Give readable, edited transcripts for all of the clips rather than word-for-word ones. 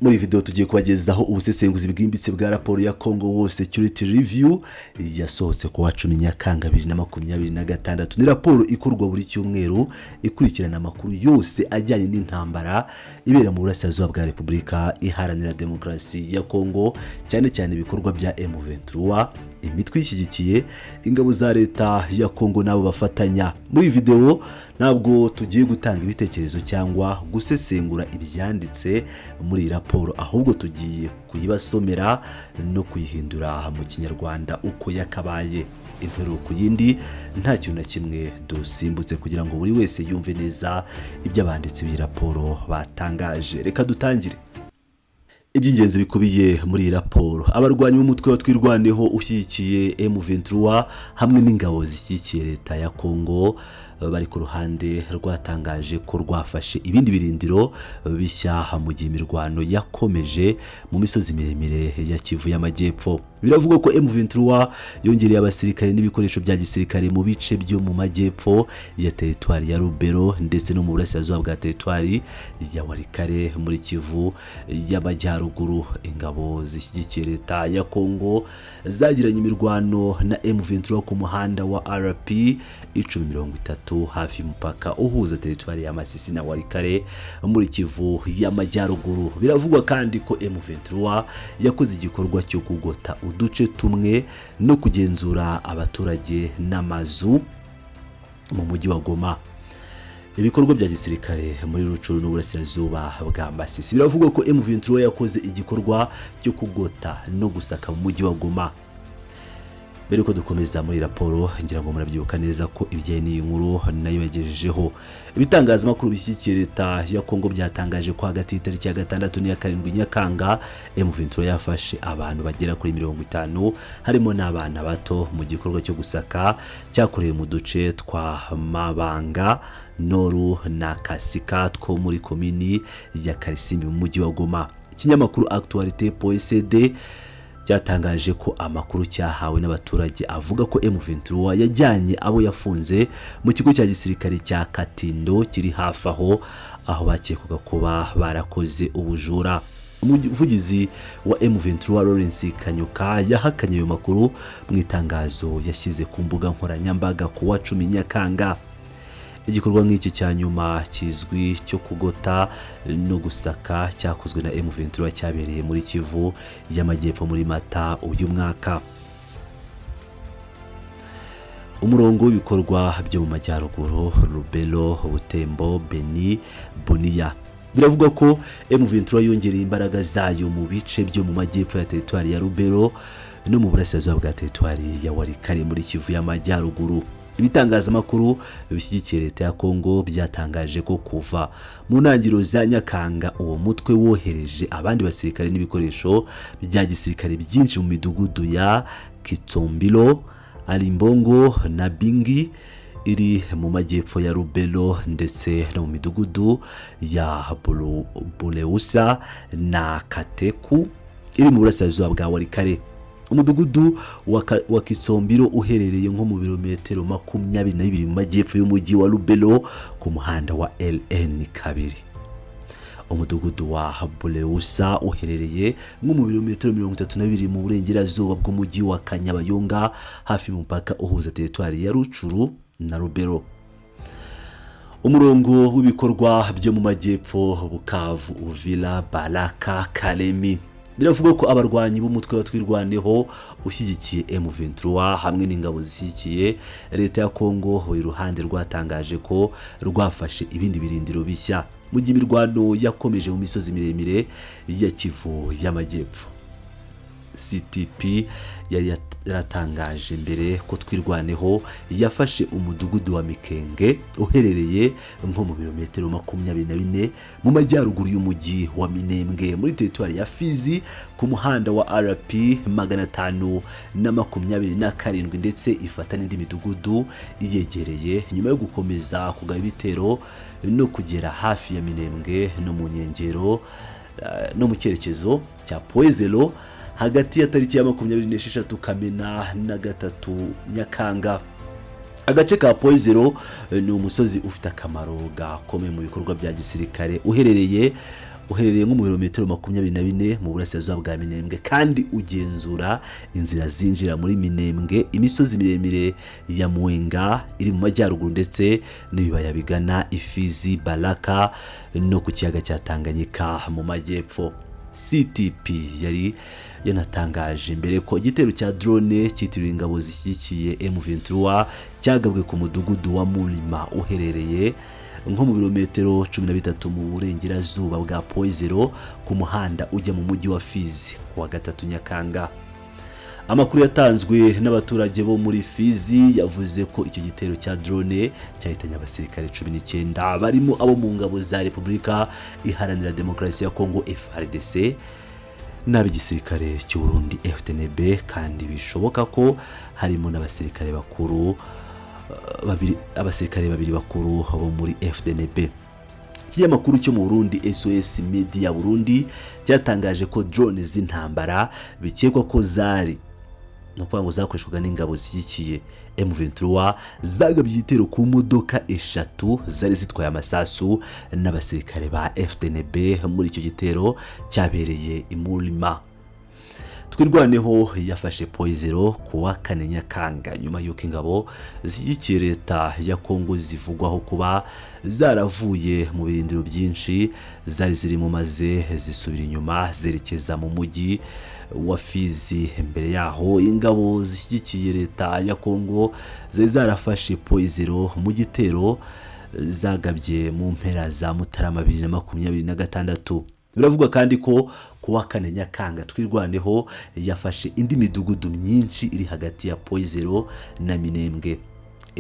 Muri video tugiye kubagezaho ubusesenguzi bwimbitse bwa raporo ya Congo War Security Review yasohotse ku wa 10 Nyakanga 2026. Ni raporo ikorwa buri cyumweru, ikurikirana amakuru yose ajyanye n'intambara ibera mu burasirazuba bwa Repubulika Iharanira Demokarasi ya Congo, cyane cyane ibikorwa bya M23, imitwe ishyigikiye ingabo za leta ya Congo n'abo bafatanya. Muri iyi video ntabwo tugiye gutanga ibitekerezo cyangwa gusesengura ibyanditse muri iyi raporo, ahubwo tugiye kuyibasomera no kuyihindura mu Kinyarwanda uko yakabaye, interuro ku yindi, nta kintu na kimwe dusimbutse, kugira ngo buri wese yumve neza ibyo abanditsi b'iyi raporo batangaje. Reka dutangire. Iby'ingenzi bikubiye muri iyi raporo: abarwanyi b'umutwe wa Twirwaneho ushyigikiye M23 hamwe n'ingabo zishyigikiye leta ya Congo bari ku ruhande rwatangaje ko rwafashe ibindi birindiro bishya mu gihe imirwano yakomeje mu misozi miremire ya Kivu y'Amajyepfo. Biravugwa ko M23 yongereye abasirikare n'ibikoresho bya gisirikare mu bice byo mu majyepfo ya teritwari ya Lubero ndetse no mu burasirazuba bwa teritwari ya Walikale muri Kivu y'Amajyaruguru. Ingabo zishyigikiye leta ya Congo zagiranye imirwano na M23 ku muhanda wa RP 1030, hafi y'umupaka uhuza teritwari ya Masisi na Walikale muri Kivu y'Amajyaruguru. Biravugwa kandi ko M23 yakoze igikorwa cyo kugota uduce tumwe no kugenzura abaturage n'amazu mu mujyi wa Goma. Ibikorwa bya gisirikare muri Rutshuru n'uburasirazuba bwa Masisi: biravugwa ko M23 yakoze igikorwa cyo kugota no gusaka mu mujyi wa Goma. Mbere yuko dukomeza muri raporo, ngira ngo murabyibuka neza ko ibijyanye n'iyi nkuru nayo yagejejeho. Ibitangazamakuru bishyigikiye leta ya Kongo byatangaje ko hagati y'itariki ya 6 n'iya 7 Nyakanga, M23 yafashe abantu bagera kuri 50, harimo n'abana bato, mu gikorwa cyo gusaka cyakorewe mu duce twa Mabanga Noru na Kasika two muri komini ya Karisimbi mu mujyi wa Goma. Ikinyamakuru Actualité.cd cyatangaje ko amakuru cyahawe n'abaturage avuga ko M23 yajyanye abo yafunze mu kigo cya gisirikare cya Katindo kiri hafi aho, aho bakekwaga kuba barakoze ubujura. Umuvugizi wa M23, Lawrence Kanyuka, yahakanye ayo makuru mu itangazo yashyize ku mbuga nkoranyambaga ku wa 10 Nyakanga. Igikorwa nk'iki cya nyuma kizwi cyo kugota no gusaka cyakozwe na M23 cyabereye muri Kivu y'Amajyepfo muri Mata uyu mwaka. Umurongo w'ibikorwa byo mu majyaruguru: Lubero, Butembo, Beni, Bunia. Biravugwa ko M23 yongereye imbaraga zayo mu bice byo mu majyepfo ya teritwari ya Lubero no mu burasirazuba bwa teritwari ya Walikale muri Kivu y'Amajyaruguru. Ibitangazamakuru bishyigikiye leta ya Kongo byatangaje ko kuva mu ntangiriro za Nyakanga, uwo mutwe wohereje abandi basirikare n'ibikoresho bya gisirikare byinshi mu midugudu ya Kitsombiro, Arimbongo na Bingi iri mu majyepfo ya Lubero, ndetse no mu midugudu ya Buleusa na Kateku iri mu burasirazuba bwa Walikale. Umudugudu wa Kisombiro uherereye nko mu birometero 22 mu majyepfo y'umujyi wa Lubero ku muhanda wa LN 2. Umudugudu wa Buleusa uherereye nko mu birometero 32 mu burengerazuba bw'umujyi wa Kanyabayonga, hafi y'umupaka uhuza teritwari ya Rutshuru na Lubero. Umurongo w'ibikorwa byo mu majyepfo: Bukavu, Uvira, Baraka, Kalemi. Biravugwa ko abarwanyi b'umutwe wa Twirwaneho ushyigikiye M23 hamwe n'ingabo zishyigikiye leta ya Kongo buri ruhande rwatangaje ko rwafashe ibindi birindiro bishya mu gihe imirwano yakomeje mu misozi miremire ya Kivu y'Amajyepfo. CTP yari yaratangaje mbere ko Twirwaneho yafashe umudugudu wa Mikenge uherereye nko mu birometero 24 mu majyaruguru y'umujyi wa Minembwe muri teritwari ya Fizi ku muhanda wa RP 527, ndetse ifata n'indi midugudu iyegereye nyuma yo gukomeza kugaba ibitero no kugera hafi ya Minembwe no mu nkengero no mu cyerekezo cya Point Zéro hagati ya tariki ya 26 Kamena na 3 Nyakanga. Agace ka Point Zéro ni umusozi ufite akamaro gakomeye mu bikorwa bya gisirikare, uherereye Uherereye nko mu birometero 24 mu burasirazuba bwa Minembwe, kandi ugenzura inzira zinjira muri Minembwe, imisozi miremire ya Mwenga iri mu majyaruguru, ndetse n'ibibaya bigana Ifizi, Baraka no ku kiyaga cya Tanganyika mu majyepfo. CTP yari yanatangaje mbere ko igitero cya drone cyitiriwe ingabo zishyigikiye M23 cyagabwe ku mudugudu wa Murima, uherereye nko mu birometero 13 mu burengerazuba bwa Point Zéro, ku muhanda ujya mu mujyi wa Fizi, ku wa gatatu Nyakanga. Amakuru yatanzwe n'abaturage bo muri Fizi yavuze ko icyo gitero cya drone cyahitanye abasirikare 19, barimo abo mu ngabo za Repubulika Iharanira Demokarasi ya Kongo, FARDC, n'ab'igisirikare cy'u Burundi, FDNB, kandi bishoboka ko harimo n'abasirikare bakuru babiri, abasirikare babiri bakuru bo muri FDNB. Ikinyamakuru cyo mu Burundi SOS Media Burundi cyatangaje ko drone z'intambara bikekwa ko zari, ni ukuvuga ngo zakoreshwaga n'ingabo zishyigikiye M23, zagabye igitero ku modoka eshatu zari zitwaye amasasu n'abasirikare ba FDNB muri icyo gitero cyabereye i Murima. Twirwaneho yafashe Point Zéro ku wa kane Nyakanga, nyuma y'uko ingabo zishyigikiye leta ya Kongo zivugwaho kuba zaravuye mu birindiro byinshi zari zirimo, maze zisubira inyuma zerekeza mu mujyi wa Fizi. Mbere yaho, ingabo zishyigikiye leta ya Kongo zari zarafashe Point Zéro mu gitero zagabye mu mpera za Mutarama 2026. Biravugwa kandi ko ku wa kane Nyakanga Twirwaneho yafashe indi midugudu myinshi iri hagati ya Point Zéro na Minembwe.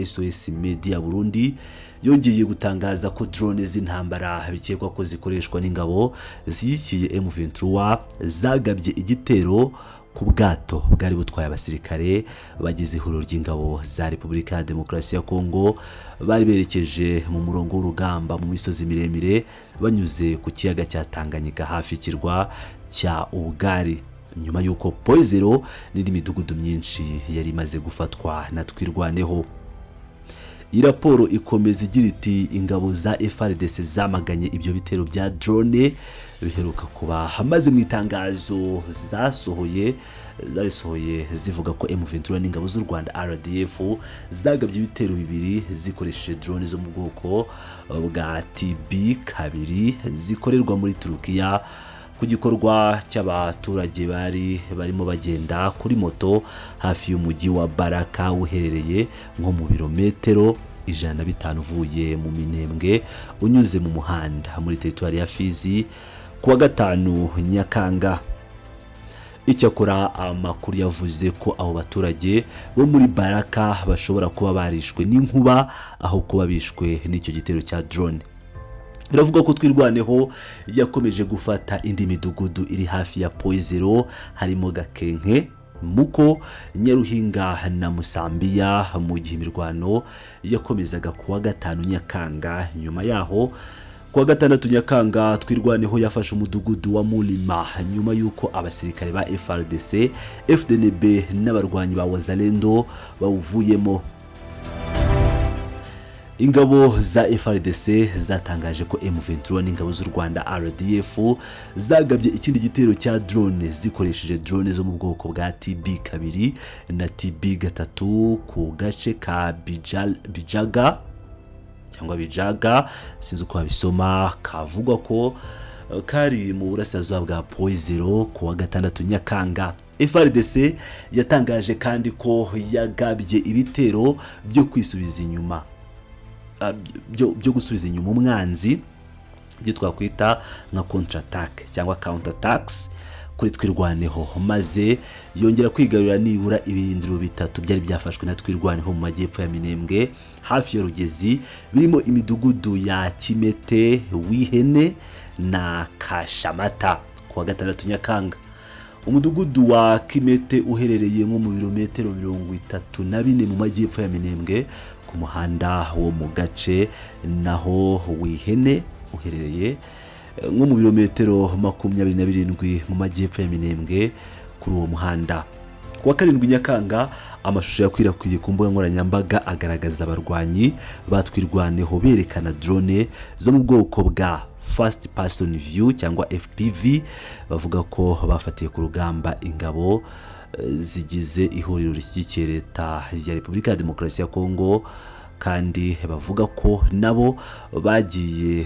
SOS Media Burundi yongeye gutangaza ko drone z'intambara bikekwa ko zikoreshwa n'ingabo zishyigikiye M23 zagabye igitero ku bwato bwari butwaye abasirikare bagize ihuriro ry'ingabo za Repubulika ya Demokarasi ya Kongo, bari berekeje mu murongo w'urugamba mu misozi miremire, banyuze ku kiyaga cya Tanganyika hafi y'ikirwa cya Ubugari, nyuma y'uko Point Zéro n'indi midugudu myinshi yari imaze gufatwa na Twirwaneho. Iyi raporo ikomeza igira iti: "Ingabo za FARDC zamaganye ibyo bitero bya drone biheruka kuba, maze mu itangazo zasohoye, zasohoye zivuga ko M23 n'ingabo z'u Rwanda, RDF, zagabye ibitero bibiri zikoresheje drone zo mu bwoko bwa TB2 zikorerwa muri Turukiya ku gikorwa cy'abaturage bari barimo bagenda kuri moto hafi y'umujyi wa Baraka, uherereye nko mu birometero 105 uvuye mu Minembwe unyuze mu muhanda muri teritwari ya Fizi, ku wa gatanu Nyakanga. Icyakora amakuru yavuze ko abo baturage bo muri Baraka bashobora kuba barishwe n'inkuba aho kuba bishwe n'icyo gitero cya drone. Biravuga ko Twirwaneho yakomeje gufata indi midugudu iri hafi ya Point Zéro, harimo Gakenke, Muko, Nyaruhinga na Musambiya, mu gihe imirwano yakomezaga ku wa gatanu Nyakanga. Nyuma yaho, ku wa gatandatu Nyakanga, Twirwaneho yafashe umudugudu wa Murima nyuma y'uko abasirikare ba FARDC, FDNB n'abarwanyi ba Wazalendo bawuvuyemo. Ingabo za FARDC zatangaje ko M23 n'ingabo z'u Rwanda, RDF, zagabye ikindi gitero cya drone zikoresheje drone zo mu bwoko bwa TB2 na TB3 ku gace ka Bijaga cyangwa Bijaga, sinzi uko babisoma, kavugwa ko kari mu burasirazuba bwa Point Zéro ku wa gatandatu Nyakanga. FARDC yatangaje kandi ko yagabye ibitero byo kwisubiza inyuma, byo gusubiza inyuma umwanzi, ibyo twakwita nka contre-attaque cyangwa counter attacks kuri Twirwaneho, maze yongera kwigarurira nibura ibirindiro bitatu byari byafashwe na Twirwaneho mu majyepfo ya Minembwe hafi ya Rugezi, birimo imidugudu ya Kimete, Wihene na Kashamata ku wa gatandatu Nyakanga. Umudugudu wa Kimete uherereye nko mu birometero 34 mu majyepfo ya Minembwe ku muhanda wo mu gace, naho Wihene uherereye nko mu birometero 27 mu majyepfo ya Minembwe kuri uwo muhanda. Ku wa karindwi Nyakanga, amashusho yakwirakwiye ku mbuga nkoranyambaga agaragaza abarwanyi ba Twirwaneho berekana drone zo mu bwoko bwa Falcon 9 zikoresha First Person View cyangwa FPV, bavuga ko bafatiye ku rugamba ingabo zigize ihuriro rishyigikiye leta ya Repubulika ya Demokarasi ya Kongo, kandi bavuga ko nabo bagiye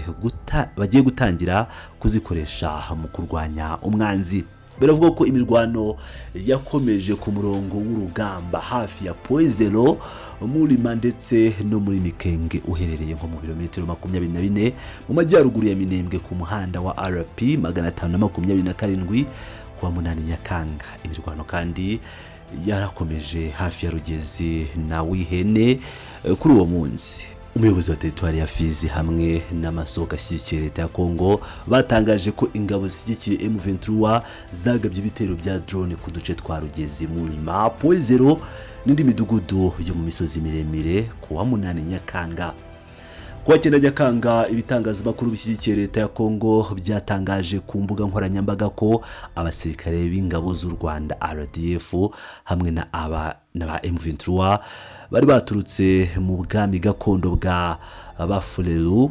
gutangira kuzikoresha mu kurwanya umwanzi. Biravuga ko imirwano yakomeje ku murongo w'urugamba hafi ya Point Zéro, Murima ndetse no muri Mikenge, uherereye nko mu birometero 24 mu majyaruguru ya Minembwe ku muhanda wa RP 527 kuwa 8 Nyakanga. Imirwano kandi yarakomeje hafi ya Rugezi na Wihene kuri uwo munsi. Umuyobozi wa teritwari ya Fizi hamwe n'amasoko ashyigikiye leta ya Kongo batangaje ko ingabo zishyigikiye M23 zagabye ibitero bya drone ku duce twa Rugezi, Murima, Point Zéro n'indi midugudu yo mu misozi miremire ku wa 8 Nyakanga. Kuwa 9 Nyakanga, ibitangazamakuru bishyigikiye leta ya Kongo byatangaje ku mbuga nkoranyambaga ko abasirikare b'ingabo z'u Rwanda RDF hamwe na aba na ba M23 bari baturutse mu bwami gakondo bwa Bafuleru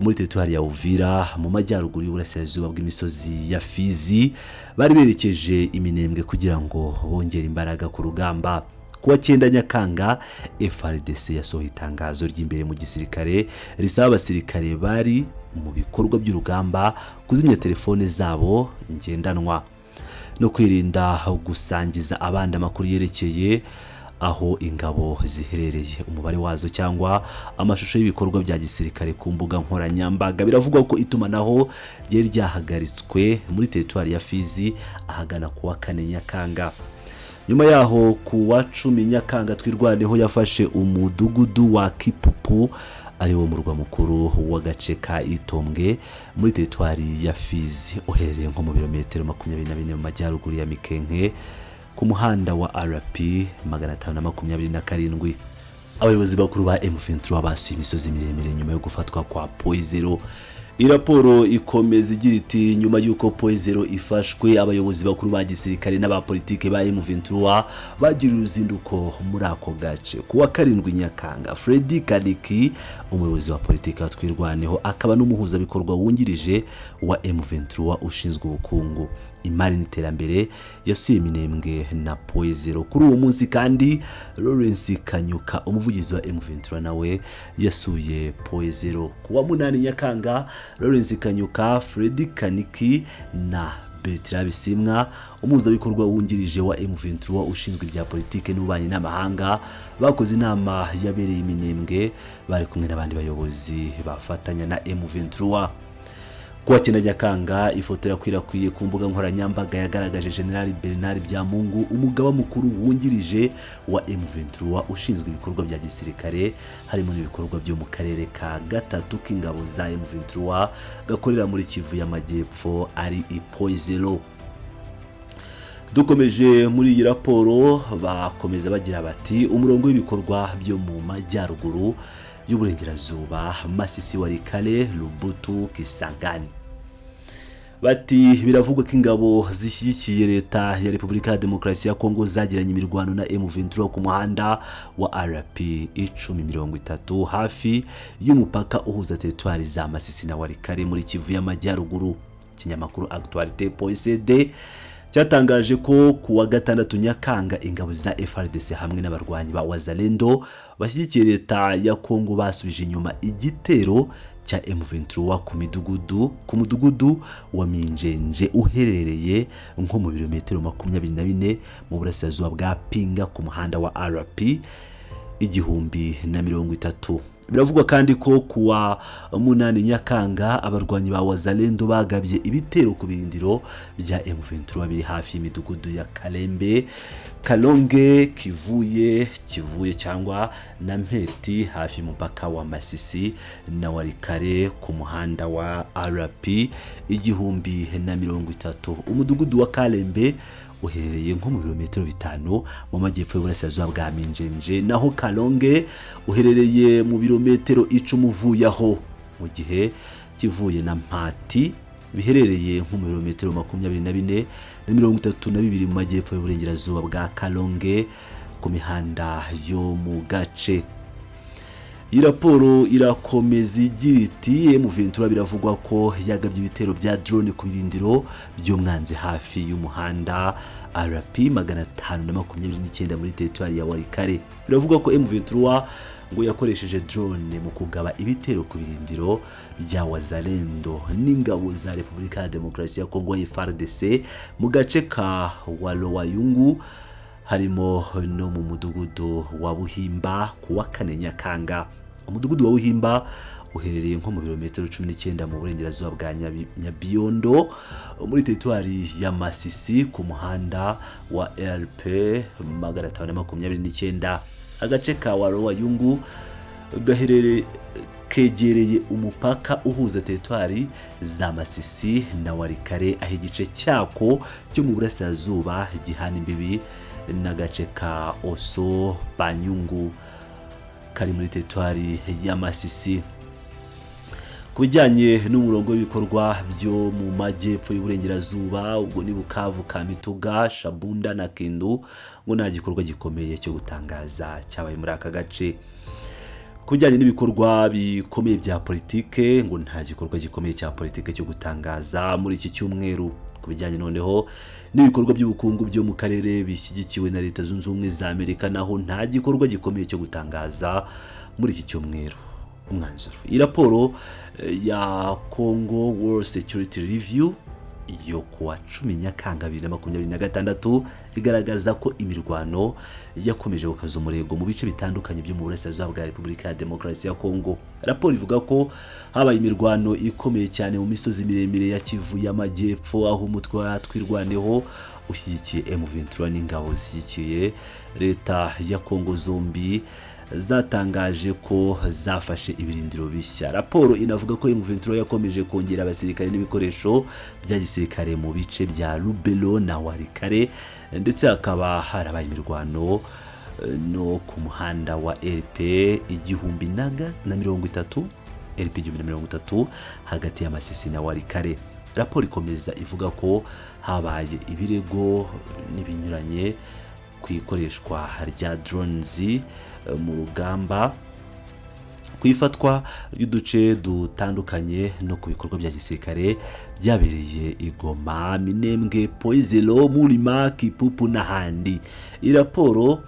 muri teritwari ya Uvira mu majyaruguru y'uburasirazuba bw'imisozi ya Fizi bari berekeje iminembwe kugira ngo bongere imbaraga ku rugamba. Kuwa 9 Nyakanga, FARDC yasohoye itangazo ry'imbere mu gisirikare risaba abasirikare bari mu bikorwa by'urugamba kuzimya telefone zabo ngendanwa no kwirinda gusangiza abandi amakuru yerekeye aho ingabo ziherereye, umubare wazo cyangwa amashusho y'ibikorwa bya gisirikare ku mbuga nkoranyambaga. Biravugwa ko itumanaho ryari ryahagaritswe muri teritwari ya Fizi ahagana kuwa 4 Nyakanga. Nyuma yaho, ku wa 10 Nyakanga, Twirwaneho yafashe umudugudu wa Kipupu, ari wo murwa mukuru w'agace ka Itombwe muri teritwari ya Fizi, uherereye nko mu birometero 24 mu majyaruguru ya Mikenke ku muhanda wa RP 527. Abayobozi bakuru ba M23 basuye imisozi miremire nyuma yo gufatwa kwa Point Zéro. Iyi raporo ikomeza igira iti: "Nyuma y'uko Point Zéro ifashwe, abayobozi bakuru ba gisirikare n'aba politike ba M23 bagiriye uruzinduko muri ako gace. Ku wa 7 Nyakanga, Freddy Kaniki, umuyobozi wa politike wa Twirwaneho akaba n'umuhuzabikorwa wungirije wa M23 ushinzwe ubukungu, imari n'iterambere, yasuye Minembwe na Point Zéro. Kuri uwo munsi kandi, Lawrence Kanyuka, umuvugizi wa M23, nawe yasuye Point Zéro. Ku wa 8 Nyakanga, Lawrence Kanyuka, Freddy Kaniki na Bertrand Bisimwa, umuhuzabikorwa wungirije wa M23 ushinzwe ibya politike n'ububanyi n'amahanga, bakoze inama yabereye Minembwe bari kumwe n'abandi bayobozi bafatanya na M23. Kuwa 9 Nyakanga, ifoto yakwirakwiye ku mbuga nkoranyambaga yagaragaje General Bernard Byamungu, umugaba mukuru wungirije wa M23 ushinzwe ibikorwa bya gisirikare harimo n'ibikorwa byo mu karere ka gatatu k'ingabo za M23 gakorera muri Kivu y'Amajyepfo, ari i Point Zéro. Dukomeje muri iyi raporo, bakomeza bagira bati: "Umurongo w'ibikorwa byo mu majyaruguru y'uburengerazuba, Masisi, Walikale, Lubutu, Kisangani." Bati: "Biravugwa ko ingabo zishyigikiye leta ya Repubulika ya Demokarasi ya Kongo zagiranye imirwano na M23 ku muhanda wa RP 1030 hafi y'umupaka uhuza teritwari za Masisi na Walikale muri Kivu y'Amajyaruguru." Ikinyamakuru Actualité.cd cyatangaje ko ku wa 6 Nyakanga ingabo za FARDC hamwe n'abarwanyi ba Wazalendo bashyigikiye leta ya Kongo basubije inyuma igitero cya M23 ku mudugudu wa Minjenje, uherereye nko mu birometero 24 mu burasirazuba bwa Pinga ku muhanda wa RP 1030. Biravugwa kandi ko kuwa 8 Nyakanga abarwanyi ba Wazalendo bagabye ibitero ku birindiro bya M23 biri hafi y'imidugudu ya Kalembe, Kalonge, Kivuye, Kivuye cyangwa na Mpeti, hafi y'umupaka wa Masisi na Walikale ku muhanda wa RP 1030. Umudugudu wa Kalembe uherereye nko mu birometero 5 mu majyepfo y'uburasirazuba bwa Minjenje, naho Kalonge uherereye mu birometero 10 uvuye aho, mu gihe Kivuye na Mpati biherereye nko mu birometero 24 na 32 mu majyepfo y'uburengerazuba bwa Kalonge ku mihanda yo mu gace. Iyi raporo irakomeza igira iti: M23 biravugwa ko yagabye ibitero bya drone ku birindiro by'umwanzi hafi y'umuhanda RP 529 muri teritwari ya Walikale. Biravugwa ko M23 ngo yakoresheje drone mu kugaba ibitero ku birindiro bya Wazalendo n'ingabo za Repubulika ya Demokarasi ya Kongo FARDC mu gace ka Walowayungu, harimo no mu mudugudu wa Buhimba ku wa 4 Nyakanga. Umudugudu wa Buhimba uherereye nko mu birometero 19 mu burengerazuba bwa Nyabiondo muri teritwari ya Masisi ku muhanda wa RP 529. Agace ka Walowayungu gaherereye kegereye umupaka uhuza teritwari za Masisi na Walikale, aho igice cyako cyo mu burasirazuba gihana imbibi n'agace ka Oso Banyungu kari muri teritwari ya Masisi. Ku bijyanye n'umurongo w'ibikorwa byo mu majyepfo y'uburengerazuba, ubwo ni Bukavu, Kamituga, Shabunda na Kindu, ngo nta gikorwa gikomeye cyo gutangaza cyabaye muri aka gace. Ku bijyanye n'ibikorwa bikomeye bya politike, ngo nta gikorwa gikomeye cya politike cyo gutangaza muri iki cyumweru. Ku bijyanye noneho n'ibikorwa by'ubukungu byo mu karere bishyigikiwe na Leta Zunze Ubumwe za Amerika, naho nta gikorwa gikomeye cyo gutangaza muri iki cyumweru. Umwanzuro: iyi raporo ya Congo World Security Review yo kuwa 10 Nyakanga 2026 igaragaza ko imirwano yakomeje gukaza umurego mu bice bitandukanye byo mu burasirazuba bwa Repubulika ya Demokarasi ya Kongo. Raporo ivuga ko habaye imirwano ikomeye cyane mu misozi miremire ya Kivu y'Amajyepfo, aho umutwe wa Twirwaneho ushyigikiye M23 n'ingabo zishyigikiye leta ya Kongo zombi zatangaje ko zafashe ibirindiro bishya. Raporo inavuga ko M23 yakomeje kongera abasirikare n'ibikoresho bya gisirikare mu bice bya Lubero na Walikale, ndetse hakaba harabaye imirwano no ku muhanda wa RP 1030, RP 1030, hagati ya Masisi na Walikale. Raporo ikomeza ivuga ko habaye ibirego n'ibinyuranye ku ikoreshwa rya drones mu rugamba, ku ifatwa ry'uduce dutandukanye no ku bikorwa bya gisirikare byabereye i Goma, Minembwe, Point Zéro, Murima, Kipupu n'ahandi. Iyi raporo,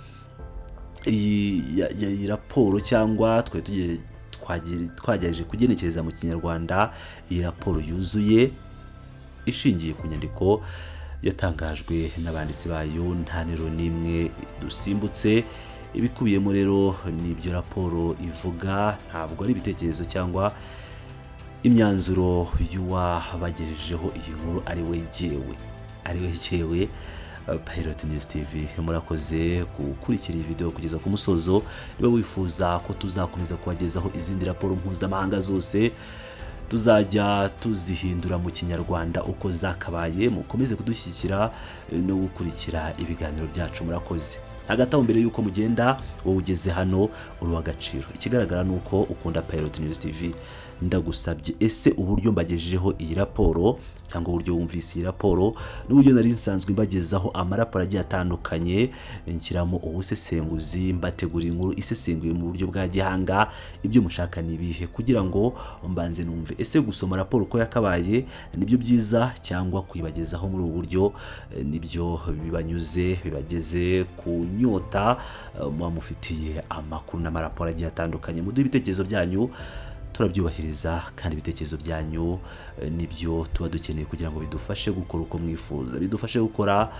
iyi raporo cyangwa twari twagerageje kugenekereza mu Kinyarwanda, iyi raporo yuzuye ishingiye ku nyandiko yatangajwe n'abanditsi bayo, nta nteruro n'imwe dusimbutse. Ibikubiyemo rero ni ibyo raporo ivuga, ntabwo ari ibitekerezo cyangwa imyanzuro y'uwabagejejeho iyi nkuru, ari we jyewe, ari we jyewe Pilot News TV. Murakoze gukurikira iyi video kugeza ku musozo. Niba wifuza ko tuzakomeza kubagezaho izindi raporo mpuzamahanga zose, tuzajya tuzihindura mu Kinyarwanda uko zakabaye, mukomeze kudushyigikira no gukurikira ibiganiro byacu. Murakoze. Hagati aho, mbere y'uko mugenda, wowe ugeze hano uri uw'agaciro. Ikigaragara ni uko ukunda Pilot News TV. Ndagusabye, ese uburyo mbagejejeho iyi raporo cyangwa uburyo wumvise iyi raporo n'uburyo nari nsanzwe mbagezaho amaraporo agiye atandukanye, nshyiramo ubusesenguzi, mbategura inkuru isesenguye mu buryo bwa gihanga, ibyo mushaka ni ibihe? Kugira ngo mbanze numve, ese gusoma raporo uko yakabaye nibyo byiza, cyangwa kuyibagezaho muri ubu buryo nibyo bibanyuze, bibageze ku nyota muba mufitiye amakuru n'amaraporo agiye atandukanye? Muduhe ibitekerezo byanyu, turabyubahiriza, kandi ibitekerezo byanyu nibyo tuba dukeneye kugira ngo bidufashe gukora uko mwifuza, bidufashe gukora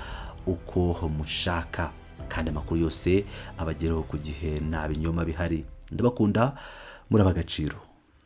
uko mushaka, kandi amakuru yose abageraho ku gihe, nta binyoma bihari. Ndabakunda, muraba agaciro.